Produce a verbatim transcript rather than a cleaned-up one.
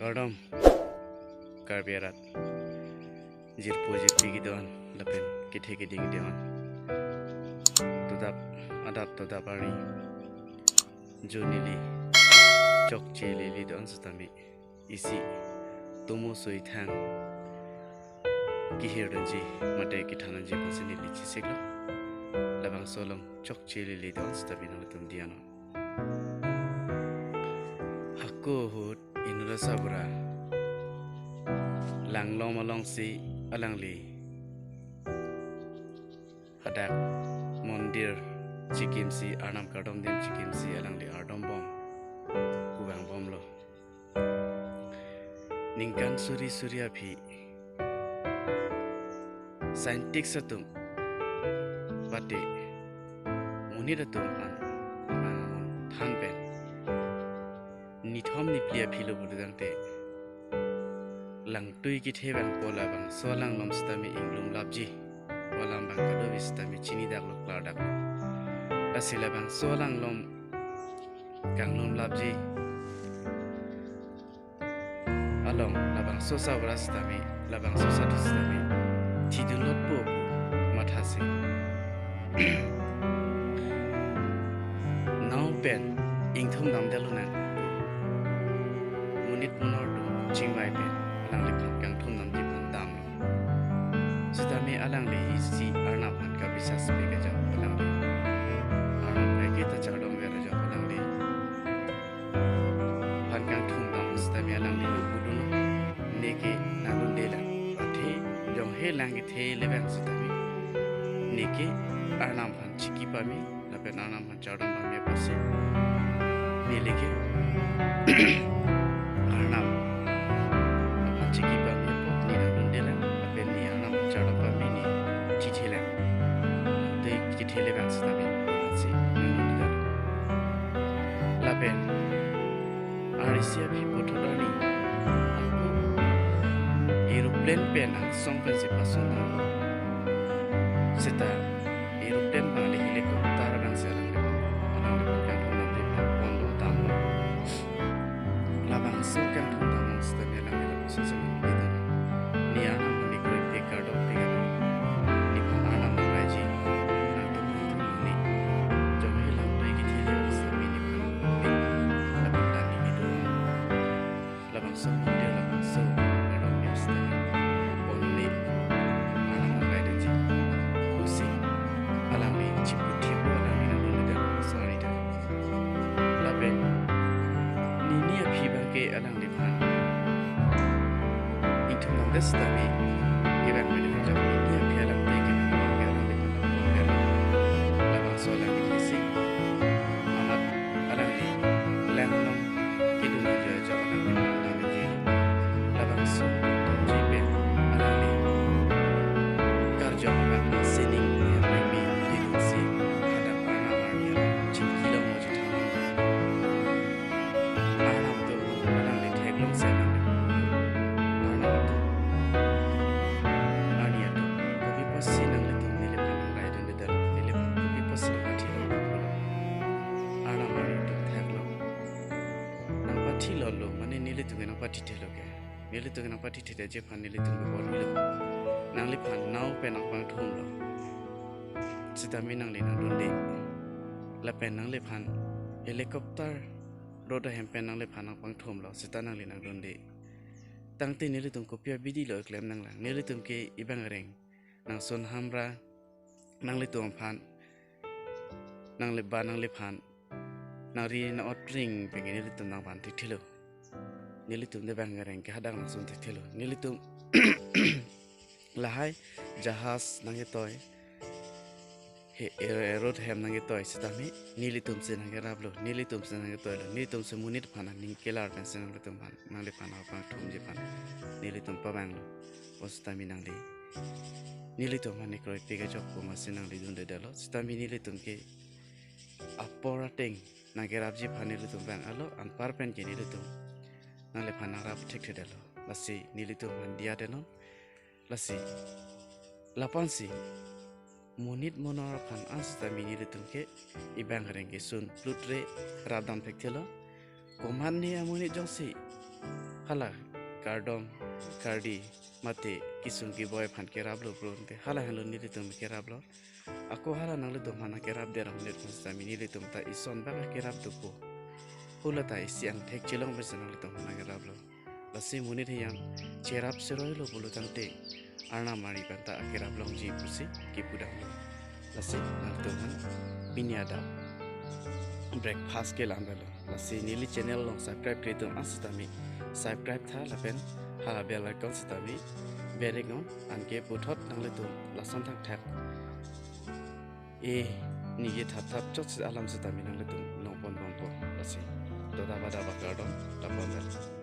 Kardom, Karbi arat, jirpo jirpi kedo-an lapen kethe keding kedo-an, todap adap todap ari, jo neli chokche lili do-an sitame isi tomo soi thang kehir dunji mate kethan dunji aphansi neli chesiklo. Labangso along chokche lili do-an sitame nangtum diya non. Hako ahut Inut Asar Bura langlom alongsi alangli hadak mondir chikimsi, arnam kardom adim chikimsi alangli ardombom, kevang bomlo. Ningkan suri suri aphi scientist atum mate monit atum an amang amun than pen nithom niphli aphi lo pulotangte, langtui kethe abang pu labangso alanglom sitame inglum lapji, pu alam abang kado-vi sitame chinidaklo, klardaklo. Lasi labangso alanglom kanglum lapji along labangso asar bura sitame, labangso asar thu sitame thidunlotpo pu mathasi, nao pen ingthum damdetlo nang, monit monor atum chingvai pen alangliphan kangthum damji aphan damlo. Sitame alangli isi arnam aphan kabisas pe kejap, alangli arnam kaike ta chardom ver ajok, alangli phan kangthum dam sitame alangli nangpudunlo, neke nangdundelang. Athe jongsi lang kethe le abang sitame neke arnam aphan chiki pame lapen arnam aphan chardom pame apotsi neli ke arnam aphan chiki pame apot ne nangdundelang lapen ne arnam aphan chardom pame, ne chithelang. Te kethe le abang sitame si nangdundelang. Lapen arnisi aphi puthot arni ako aeroplane pen angsong pensi pasun damlo. Seta aeroplane abang le helicopter abangsi alangli, alangli kangthum damji aphan ponlo, damlo. Labangso kangthum dam along sitame alangli lapuson si nangdunde, ne arnam aphan ne kroipe kardom pe kardom, nephan arnam nanglaiji, nangtum nangthum nangne, jongsi langtui kethe le sitame nephan nangpudunde, lapen ta ne kedo labangso mondir, labangso kardom adim sitame ponle arnam nanglai dunji pusi alangli chipu thipo, alangli nangdunde, labangso ari ta. Lapen nini aphi abang ke alangliphan ingthum damdet sitame kevang mene kejok, nini aphi alang te kevang abang ke alangliphan nangpon ver. Labangso alangli si amat alangli langlom kedun ajoine ajok alangliphan damji. Labangso damji pen alangli karjong abang sining yang meme didunsi hadak arnam arni along chingki longlo, chethang longlo. Arnam atum alangli theklongsi alangli, arnam atum, arni atum, kopi apotsi nanglitum neliphan nanglai dundedet, neliphan kopi apotsi nangpathilo pulo. Arnam arni atum theklo. Nangpathilotlo, mane nelitum ke nangpathithelo ke. Nelitum ke nangpathithedetji aphan nelitum ke bor-ilo. Nangliphan nao pen nangpangthumlo, sitame nangli nangdunde. Lapen nangliphan helicopter rot ahem pen nangliphan nangpangthumlo, seta nangli nangdunde. Tangte nelitum kopi abidi lo klem nanglang. Nelitum ke ibang areng nangsun hamra, nanglitum aphan, nangliba nangliphan nangri nang-otring pen ke nelitum nangvan thekthelo. Nelitum de bang areng ke hadak nangsun thekthelo. Nelitum lahai jahaz nangketoi, he, e, rot ahem nangketoi sitame nelitum si nangkeraplo, nelitum si nangketoilo, nelitum si monit aphan aning kelar pensi nanglitum aphan, nangliphan nangpangthumji aphan nelitum pavanglo. O sitame nangli nelitum aphan ne kroipe kejok pu amatsi nangli dundedetlo. Sitame nelitum ke apor ateng nangkerapji aphan nelitum vang-etlo, anpar pen ke nelitum nangliphan nangrap thekthedetlo. Lasi nelitum aphan diyadenon. Lasi lapu-ansi monit monor aphan an sitame nelitum ke ibang areng ke sun plutre rapdam thekthelo. Komatne amonit jongsi hala kardom, kardi, mate kesung keboi aphan keraplo pulote, hala henlo nelitum keraplo. Ako hala nanglitum aphan nangkerapdet rong nelitum sitame nelitum ta ison bak akerap dopo. Hula ta isi angthek chelong pensi nanglitum aphan nangkeraplo. Lasi monit heyang cherap seroilo pulo tangte, Arnam ari penta akerap longji pusi kepudamlo. Lasi nangtum aphan pini adap breakfast kelang dalo. Lasi neli channel along subscribe kre atum asitame subscribe tha lapen ha bell icon sitame berek non, anke puthot nanglitum lason thakthak e ningje thapthap chot si alam sitame nanglitum longpon bompo. Lasi to daba daba kardom, daba daba.